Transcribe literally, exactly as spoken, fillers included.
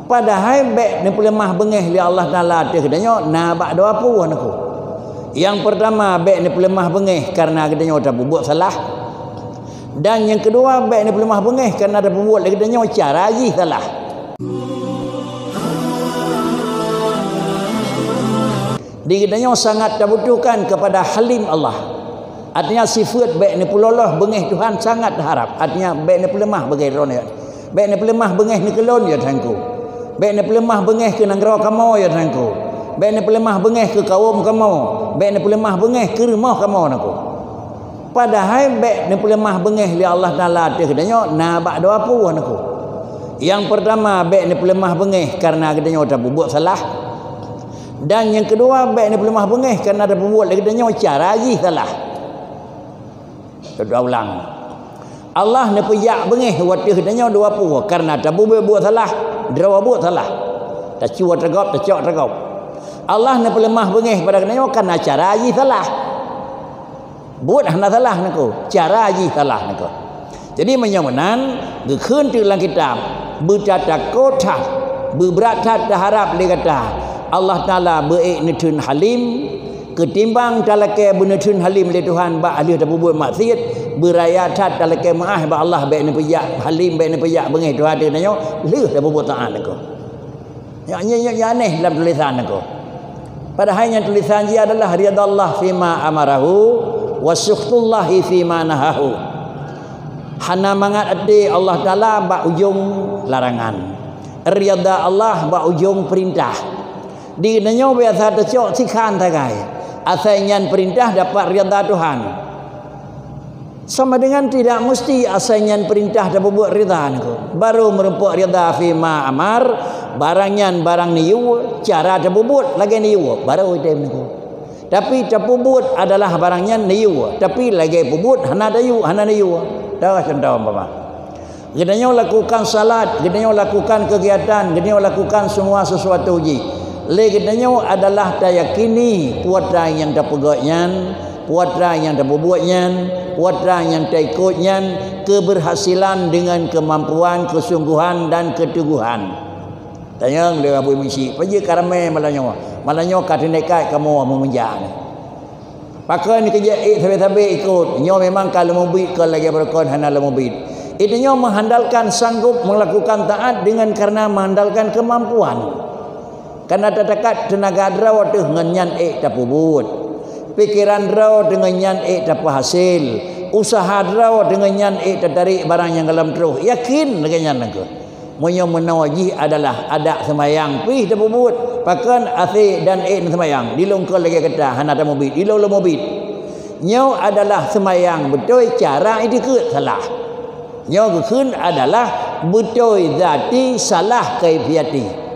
Padahai bék neupeuleumah beungéh lé Allah Taala ateueh geutanyoe na bak dua peue, Teungku. Nyang peurtama, bék neupeuleumah beungéh kareuna geutanyoe tapeubuet salah. Dan nyang keudua, bék neupeuleumah beungéh kareuna tapeubuet lé geutanyoe cara jih salah. Di geutanyoe sangat tabutuhkan keupada Halim Allah. Artinya, sifeuet bék neupeuloloh beungéh Tuhan sangat taharab. Artinya, bék neupeuleumah beungéh droeneuh. Bék neupeuleumah beungéh neukeulon, ya Teungku. Bék neupeuleumah beungéh keu nanggroe kamoe, ya Teungku. Bék neupeuleumah beungéh keu kawöm kamoe. Bék neupeuleumah beungéh keu rumoh kamoe, Teungku. Padahai bék neupeuleumah beungéh lé Allah Taala ateueh geutanyoe na bak dua peue, Teungku. Nyang peurtama, bék neupeuleumah beungéh kareuna geutanyoe tapeubuet salah. Dan nyang keudua, bék neupeuleumah beungéh kareuna tapeubuet lé geutanyoe cara jih salah. Teuka ulang. Allah neupeujak beungéh wateueh geutanyoe dua peue, kareuna tapeubuet buet salah, droe buet salah. Tacue tagôb, tacok tagôb. Allah neupeuleumah beungéh bak geutanyoe kareuna cara jih salah. Buet hana salah, Teungku, cara jih salah, Teungku. Jadi, meunyoe meunan, geukheun teuk lam kitab, beutatakot that, beubrat that taharab lé gata Allah Taala beu-ék neutheun Halim, keutimbang talakée beuneutheun Halim lé Tuhan bak lheueh tapeubuet maksiet, beuraya that talakée meuáh bak Allah bék neupeujak Halim, bék neupeujak beungéh Tuhan ateueh geutanyoe lheueh tapeubuet taát, Teungku. Nyak, nyak, nyak, nyak aneh lam tulisan, Teungku. Padahai nyang tulisan jih adalah ridallah fima amarahu wa sukhtullahi fima nahahu. Hana mangat até Allah Taala bak ujong larangan. Ridha Allah bak ujong peurintah. Di geutanyoe biasa tacok sikhan sagai. Asai nyan peurintah dapat ridha Tuhan. Sama dengan tidak mesti asai nyan peurintah tapeubuet ridha, Teungku. Barô meurumpok ridha fima amar, barang nyan barang neuyue, cara tapeubuet lagée neuyue, barô item, Teungku. Tapi tapeubuet adalah barang nyan neuyue, tapi lagée peubuet hana tayue, hana neuyue. Toh contoh umpama. Geutanyoe lakukan salat, geutanyoe lakukan keugiatan, geutanyoe lakukan semua sesuatu jih. Lé geutanyoe adalah tayakini peue nyang tapeugét nyan, peue nyang tapeubuet nyan, peue nyang taikot nyan, keberhasilan dengan kemampuan, kesungguhan, dan keteguhan. Tanyong lé Abu Misi, "Peue jeuet ka ramé malam nyoe? Malam nyoe ka teuneuk kamoe meumeuja nyoe." Pakon keu jeuet ék sabe-sabe ikot? Nyoe memang ka leumobiet kon lagée beurukon hana leumobiet. Itu nyoe mengandalkan sanggup melakukan taat dengan karena mengandalkan kemampuan. Karena tatakat teunaga droe teuh ngon nyan ék tapeubuet. Pikiran droe teuh ngon nyan ék tapeuhasé. Usaha droe teuh ngon nyan ék tatarék barang nyang gohlom troh. Yakin lagée nyan, Teungku. Meunyoe meunoe jih adalah adat seumayang pih tapeubuet, pakon asé dan ék seumayang, dilôn kon lagée gata hana tamubiet, dilôn lôn mubiet. Nyoe adalah seumayang beutôi, cara itikeuet salah. Nyoe geukheun adalah beutôi zati, salah kaifiati.